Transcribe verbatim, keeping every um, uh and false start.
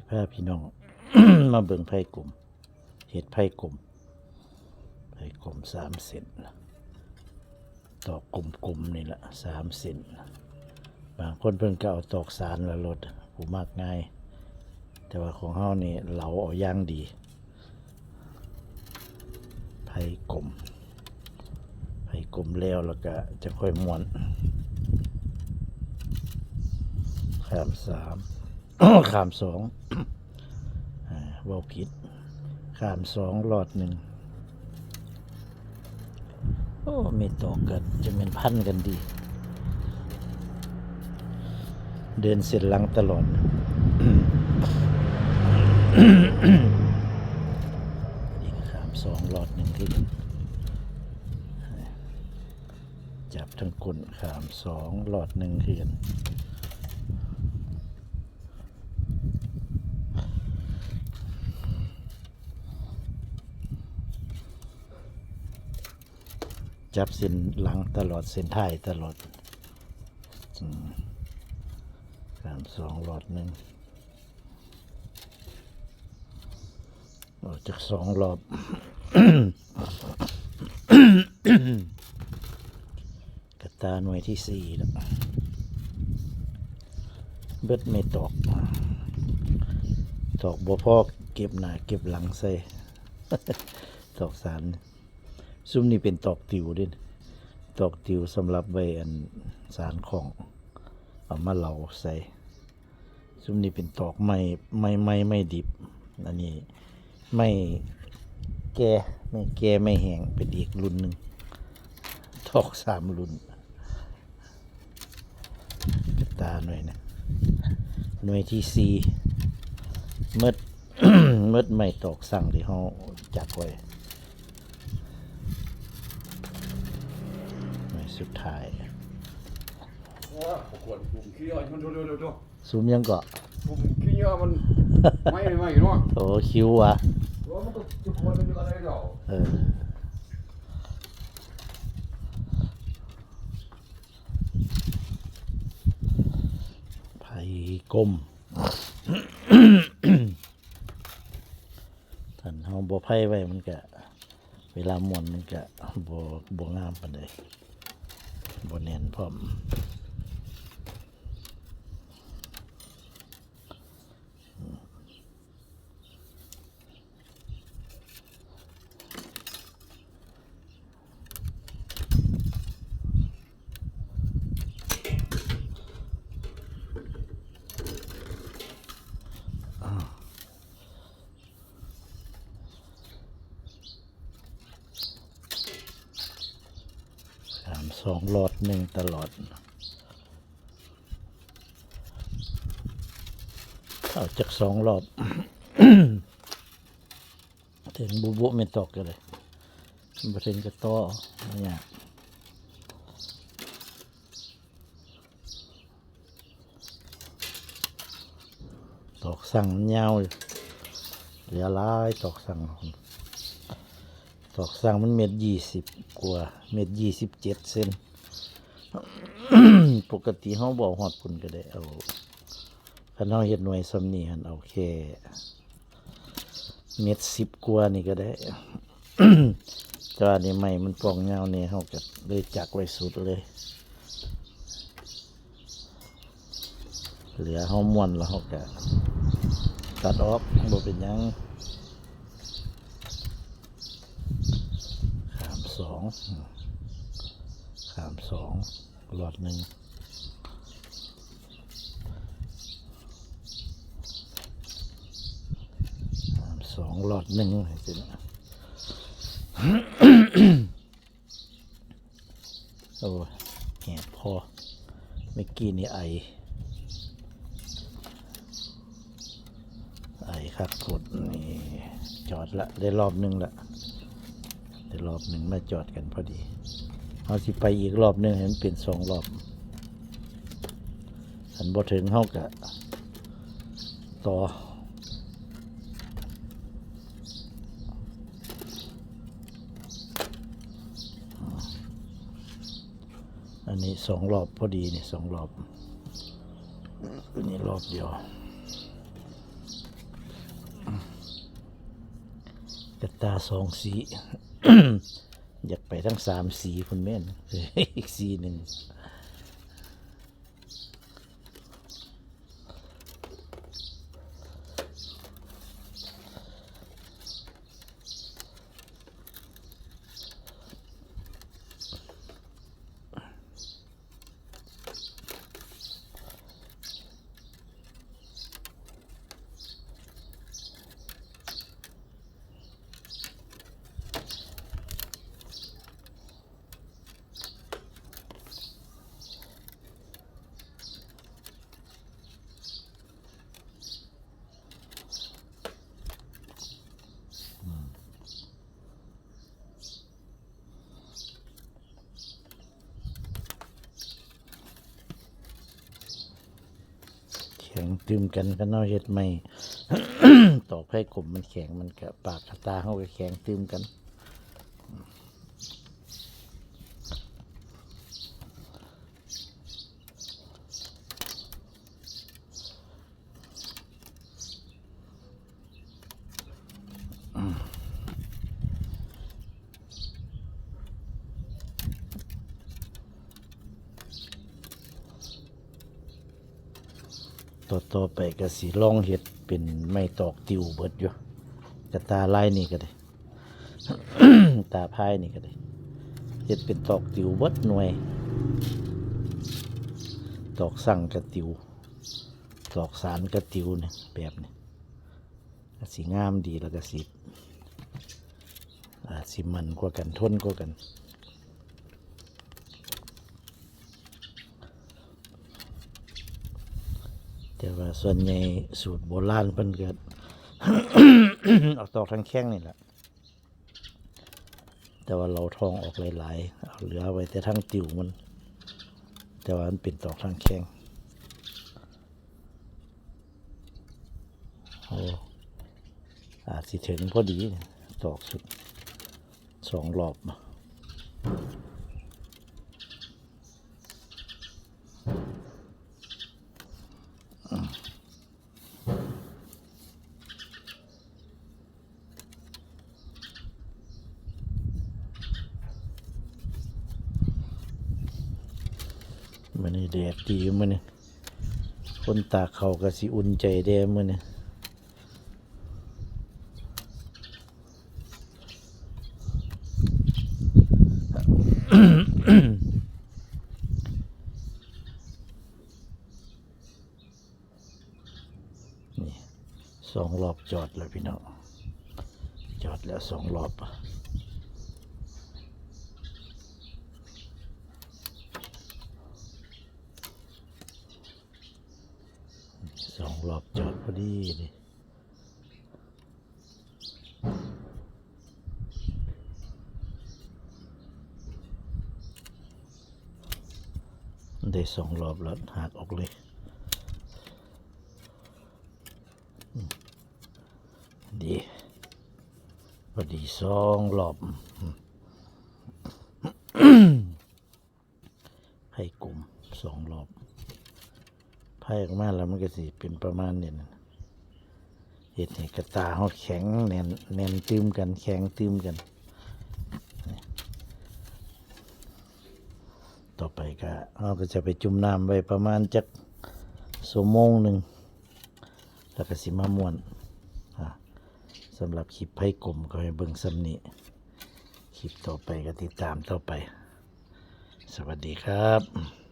พาพี่น้อง มาเบิ่งไพ่กลม เฮ็ดไพ่กลม ไพ่กลมสามเส้น ตอกกลมๆนี่ละสามเส้น บางคนเพิ่นก็เอาตอกสานละโลด ผู้มักง่าย แต่ว่าของเฮานี่เหลาเอาอย่างดี ไพ่กลม ไพ่กลมแล้ว แล้วก็จะค่อยม้วน ข้ามสาม ข้ามสอง อ่า เว้าผิด ข้ามสอง ลอดหนึ่ง โอ้ มีตอกกัน จะเป็นพันกันดี เดินเส้นหลังตลอด นี่ก็ข้ามสอง ลอดหนึ่งคือกัน จับทั้งก้น ข้ามสอง ลอดหนึ่งคือกัน จับเส้นหลังตลอด เส้นท้ายตลอด อืม ข้ามสอง ลอดหนึ่ง ออกจากสองรอบ กระตาหน่วยที่สี่แล้ว เบิดไม่ตอก ตอกบ่พอเก็บหน้าเก็บหลังใส่ ตอกสาน ซุมนี้เป็นตอกติวเด้ ตอกติวสำหรับไว้อันสานของ เอามาเหลาใส่ ซุมนี้เป็นตอกไม้ ไม้ ไม้ ไม้ดิบ อันนี้ไม้แก่ ไม้แก่ ไม้แห้ง เป็นอีกรุ่นหนึ่ง ตอกสามรุ่น ตาหน่วยนะ หน่วยที่สี่ เมิด เมิดไม้ตอกสั่งที่เฮาจักไว้ หน่วยสุดท้าย โอ้ย ขวดกลุ่มขี้อ้อยมัน ดูๆๆๆ ซุมยังเกาะ กลุ่มขี้อ้อยมัน ไม่ ไม่เนาะ โอ้ คิวอ่ะ โอ้ มันก็จะขวดมันอยู่อะไรเนาะ เออ ไพ่กลม คันเฮาบ่ไพ่ไว้มันก็ เวลาม้วนมันก็บ่ บ่งามปานใด บ่แน่นพร้อม สามสอง ลอดหนึ่งตลอด เอาจักสองรอบ ถึงบุบุไม่ตกกันเลย บ่ถึงก็ต่อ บ่ยาก ตอกสั่งมันยาวอยู่ เหลือหลายตอกสั่ง ตอกสั่งมันเม็ดยี่สิบกว่า เม็ดยี่สิบเจ็ดเซน ปกติเฮาบ่เอาฮอดพุ้นก็ได้ เอา คันเฮาเฮ็ดหน่วยส่ำนี้หั่น เอาแค่เม็ดสิบกว่านี่ก็ได้ แต่ว่านี่ไม้มันป่องยาวนี่ เฮาก็เลยจักไว้สุดเลย เหลือเฮาม้วนแล้วเฮาก็ตัดออก บ่เป็นหยัง ข้ามสอง ข้ามสอง ลอดหนึ่ง ข้ามสอง ลอดหนึ่ง จังซี้นะ โอ้ย แหบคอ เมื่อกี้นี่ไอ ไอคักโพด นี่ จอดละ ได้รอบหนึ่งละ ได้รอบหนึ่งมาจอดกันพอดี เฮาสิไปอีกรอบหนึ่งให้มันเป็นสองรอบ คันบ่ถึงเฮาก็ต่อ อันนี้สองรอบพอดีนี่ สองรอบ อันนี้รอบเดียว ตาสองสี อยากไปทั้งสามสีพุ้นแม่น อีกสีหนึ่ง แข็งตื่มกัน คันเฮาเฮ็ดไม้ ตอกไผ่กลมมันแข็ง มันกะปากกะตาเฮากะแข็งตื่มกัน ต่อๆไปกะสิลองเฮ็ดเป็นไม้ตอกติวเบิดอยู่ กะตาลายนี่กะได้ ตาพายนี่กะได้ เฮ็ดเป็นตอกติวเบิดหน่วย ตอกสังกะติว ตอกสานกะติวนี่ แบบนี้ กะสิงามดี แล้วกะสิ อาจสิมั่นกว่ากัน ทนกว่ากัน แต่ว่าส่วนใหญ่สูตรโบราณเพิ่นกะ เอาตอกทางแข้งนี่แหละ แต่ว่าเราทองออกหลายๆ เอาเหลือไว้แต่ทางติวมัน แต่ว่ามันเป็นตอกทางแข้ง โอ้ อาจสิถึงพอดี ตอกสุด สองรอบ มื้อนี้แดดดีมื้อนี้ คนตากข้าวกะสิอุ่นใจแด่มื้อนี้ นี่ สองรอบจอดแล้วพี่น้อง จอดแล้วสองรอบ สองรอบจอดพอดีเลย ได้สองรอบแล้ว หักออกเลย อืม ดี พอดีสองรอบ อืม ไพ่กลมสองรอบ ไพ่ออกมาแล้วมันกะสิเป็นประมาณนี้นะ เฮ็ดให้กะตาเฮาแข็งแน่น แน่นตื่มกัน แข็งตื่มกัน ต่อไปกะ เฮากะจะไปจุ่มน้ำไว้ประมาณจักชั่วโมงหนึ่ง แล้วกะสิมาม้วน อ่า สำหรับคลิปไพ่กลมก็ให้เบิ่งส่ำนี้ คลิปต่อไปกะติดตามต่อไป สวัสดีครับ